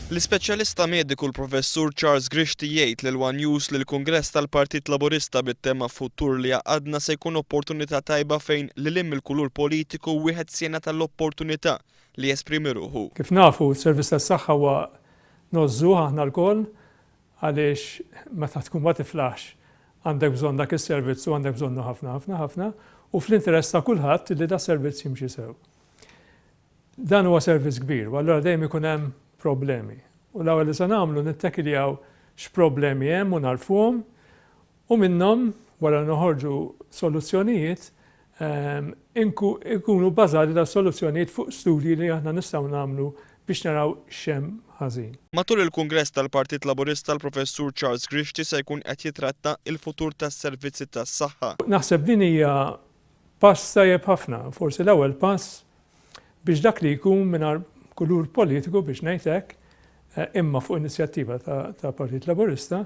L-ispeċjalista mediku l-Professur Charles Grixti jgħid lil one News li l-Kungress tal-Partit Laburista bit-tema Futur li Jgħaqqadna se jkun opportunità tajba fejn lil hinn mill-kulur politiku wieħed se jingħata l-opportunità li jesprimi ruħu. Kif nafu, s-servizz tas-saħħa huwa ngħożżuh aħna lkoll għaliex meta tkun ma tiflaħx għandek bżonn dak is-servizz u għandek bżonnu ħafna ħafna ħafna u fl-interess ta' kulħadd li das-servizz jimxi sew. Dan huwa servizz kbir u allura dejjem ikun hemm problemi. U l-ewwel li se nagħmlu nittekiljaw x'problemi hemm u nagħrfuhom u minnhom wara li noħorġu soluzzjonijiet ikunu bbażati das-soluzzjonijiet fuq studji li aħna nistgħu nagħmlu biex naraw x'hemm ħażin. Matul il-Kungress tal-Partit Laburista l-Professur Charles Grixti se jkun qed jitratta il-futur tas-servizzi tas-saħħa. Naħseb din hija Pass tajjeb ħafna, forsi l-ewwel pass biex dak li jkun mingħajr kulur politiku biex ngħid hekk, imma fuq inizjattiva tal-Partit Laburista,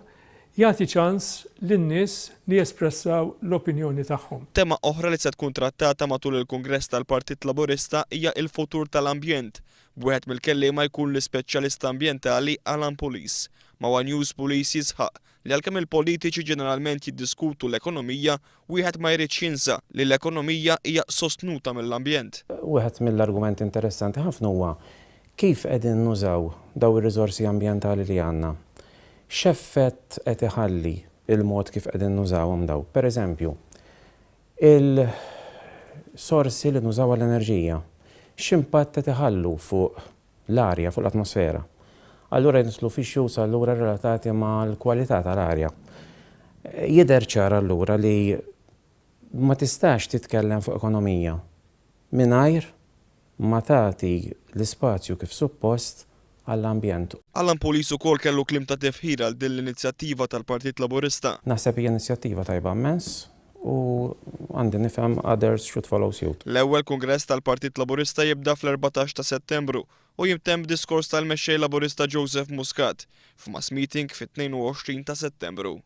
jagħti ċans lin-nies li jespressaw l-opinjoni tagħhom. Tema oħra li se tkun trattata matul il-Kungress tal-Partit Laburista hija il-futur tal-ambjent, b'wieħed mill-kelliema jkun l-ispeċjalista ambjentali Alan Pulis. Ma' one News Pulis jisħaq li għalkemm il-politiċi ġeneralment jiddiskutu l-ekonomija, wieħed ma jridx jinsa li l-ekonomija hija sostnuta mill-ambjent. Wieħed mill-argumenti interessanti ħafna huwa kif qegħdin nużaw dawn ir-riżorsi ambjentali li għandna. X'effett qed iħalli l-mod kif qegħdin nużawhom dawn? Per eżempju, il-sorsi li nużaw għall-enerġija, x'impatt qed iħallu fuq l-arja, fuq l-atmosfera. Allura jidħlu f'issues allura relatati mal-kwalità tal-arja. Jidher ċar allura li ma tistax titkellem fuq ekonomija mingħajr ma tagħti l-ispazju kif suppost għall-ambjent. Alan Pulis ukoll kellu kliem ta' tifħir għal din l-inizjattiva tal-Partit Laburista. Naħseb hija inizjattiva tajba immens u għandi nifhem others should follow suit. L-ewwel Kungress tal-Partit Laburista jibda fl-14 ta' Settembru u jintemm b'diskors tal-Mexxej Laburista Joseph Muscat f'mass meeting fit-22 ta' Settembru.